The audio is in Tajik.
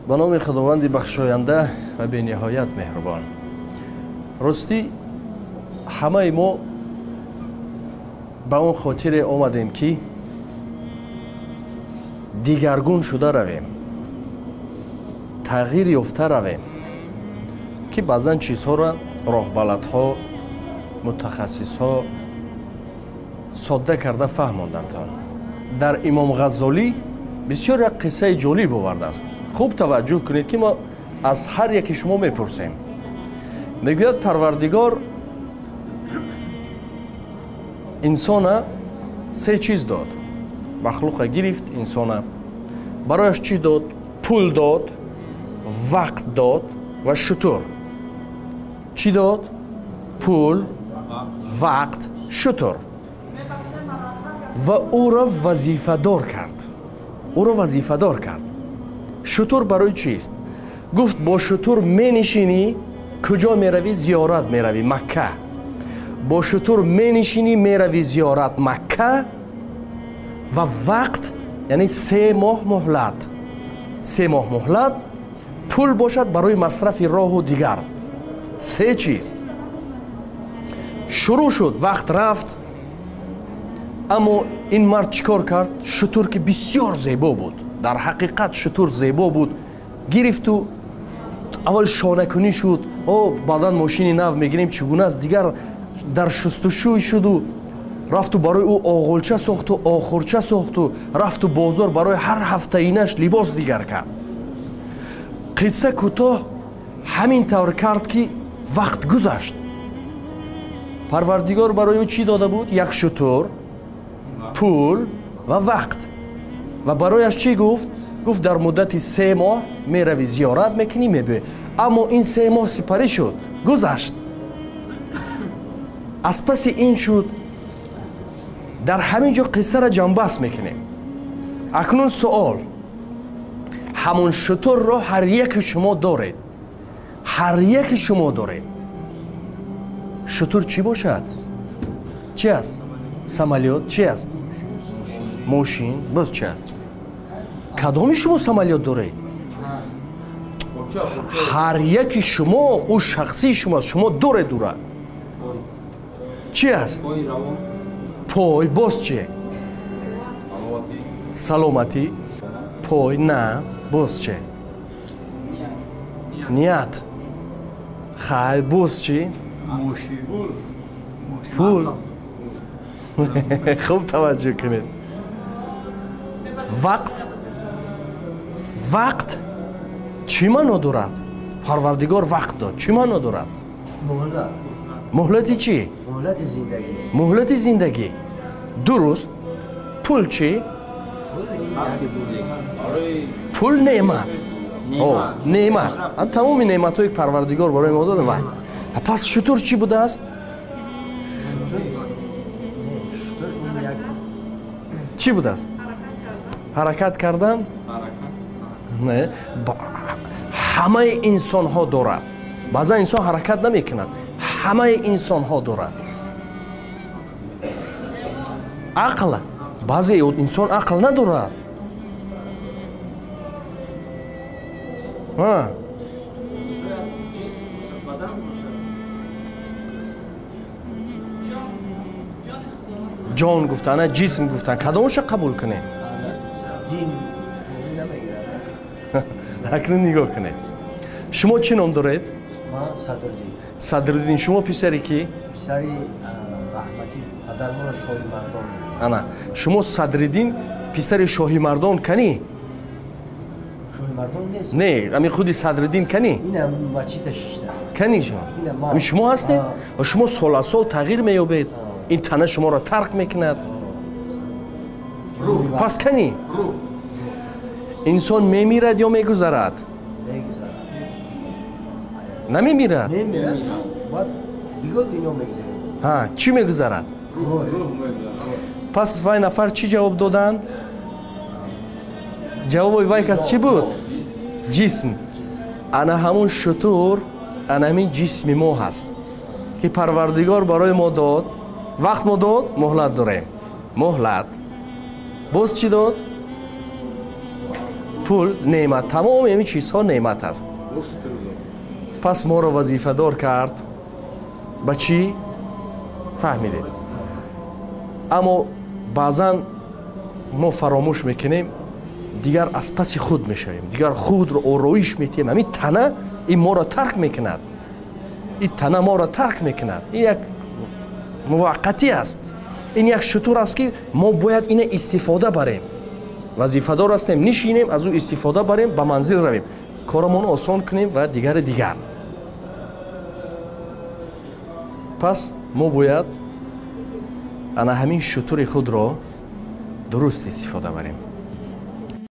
Ба номи Худованди бахшоянда ва бениҳоят меҳрубон. Ростӣ, ҳамаи мо ба он хотире омадем, ки дигаргун шуда равем, тағйир ёфта равем, ки баъзан чизҳоро роҳбаладҳо, мутахассисҳо содда карда фаҳмондандтон. Дар Имом Ғаззолӣ бисёр як қиссаи ҷолиб овардааст. Хуб таваҷҷӯҳ кунед, ки мо аз ҳар яки шумо мепурсем. Мегӯяд, Парвардигор инсона се чиз дод. Махлуқа гирифт инсона. Барояш чӣ дод? Пул дод, вақт дод ва шутур. Чӣ дод? Пул, вақт, шутур. Ва ӯро вазифадор кард. Ӯро вазифадор кард. Шутур барои чист? Гуфт, бо шутур менишинӣ, куҷо меравӣ? Зиёрат меравӣ, Макка. Бо шутур менишинӣ, меравӣ зиёрат Макка ва вақт, яъне 3 моҳ муҳлат. 3 моҳ муҳлат, пул бошад барои масрафи роҳу дигар. Се чиз. Шурӯъ шуд, вақт рафт, аммо ин мард чӣ кор кард? Шутур, ки бисёр зебо буд, дар ҳақиқат шутур зебо буд, гирифту аввал шонакунӣ шуд, о баъдан мошини нав мегирем, чӣ гуна аст, дигар дар шустушӯй шуду рафту барои ӯ оғулча сохту охурча сохту рафту бозор, барои ҳар ҳафтаинаш либос дигар кард. Қисса кӯтоҳ, ҳамин тавр кард, ки вақт гузашт. Парвардигор барои ӯ чӣ дода буд? Як шутур, пул ва вақт. Ва барояш чӣ гуфт? Гуфт, дар муддати 3 моҳ меравӣ, зиёрат мекунӣ, мебиёӣ. Аммо ин 3 моҳ сипарӣ шуд, гузашт. Аз паси ин шуд. Дар ҳамин ҷо қиссаро ҷамъбаст мекунем. Акнун суол: ҳамон шутурро ҳар яки шумо доред, ҳар яки шумо доред. Шутур чӣ бошад? Чӣ аст? Самолёт? Чӣ аст? Мошин? Боз чӣ аст? Кадоми шумо самолёт доред? Ҳар яки шумо, ӯ шахсии шумоаст, шумо доред ура. Чӣ аст? Пой. Боз чӣ? Саломатӣ, пой на, боз чӣ? Ният. Хай, боз чӣ? Пул. Хуб таваҷҷӯҳ кунед. Вақт. Вақт чӣ маъно дорад? Парвардигор вақт дод, чӣ маъно дорад? Муҳлати чӣ? Муҳлати зиндагӣ, дуруст. Пул чӣ? Пул неъмат, неъмат, тамоми неъматҳои Парвардигор барои мо дода. Вай, пас шутур чӣ будааст? Чӣ будааст? Ҳаракат кардан? Не, ҳамаи инсонҳо дорад. Баъзан инсон ҳаракат намекунад. Ҳамаи инсонҳо дорад. Ақл. Баъзе инсон ақл надорад. А? Ҷон гуфтан, ҷисм гуфтан, кадомаша қабул кунем? Акнун нигоҳ кунед. Шумо чӣ ном доред? Садриддин. Шумо писари кӣ? Писари раҳматӣ падармона Шоҳимардон. Ана шумо Садриддин, писари Шоҳимардон, канӣ? Шоҳимардон нест. Не, ами худи Садриддин канӣ? Ина мачита шишта. Канӣ шумо? Ами шумо ҳастед? Ва шумо сол аз сол тағйир меёбед, ин тана шуморо тарк мекунад. Пас канӣ? Инсон мемирад ё мегузарад? Намемирад? Чӣ мегузарад? Пас вай нафар чӣ ҷавоб доданд? Ҷавоби вай кас чӣ буд? Ҷисм. Ана ҳамун шутур, ана ҳамин ҷисми мо ҳаст, ки Парвардигор барои мо дод. Вақт мо дод, муҳлат дорем, муҳлат. Боз чӣ дод? Пул неъмат, тамоми ҳамин чизҳо неъмат аст. Пас моро вазифадор кард ба чӣ? Фаҳмидед. Аммо баъзан мо фаромӯш мекунем, дигар аз паси худ мешавем, дигар худро ороиш метиҳем. Ҳамин тана ин моро тарк мекунад, ин тана моро тарк мекунад. Ин як муваққатӣ аст, ин як шутур аст, ки мо бояд ина истифода барем. Вазифадор ҳастем, нишинем, аз ӯ истифода барем, ба манзил равем, корамонро осон кунем ва дигари дигар. Пас мо бояд ана ҳамин шутури худро дуруст истифода барем.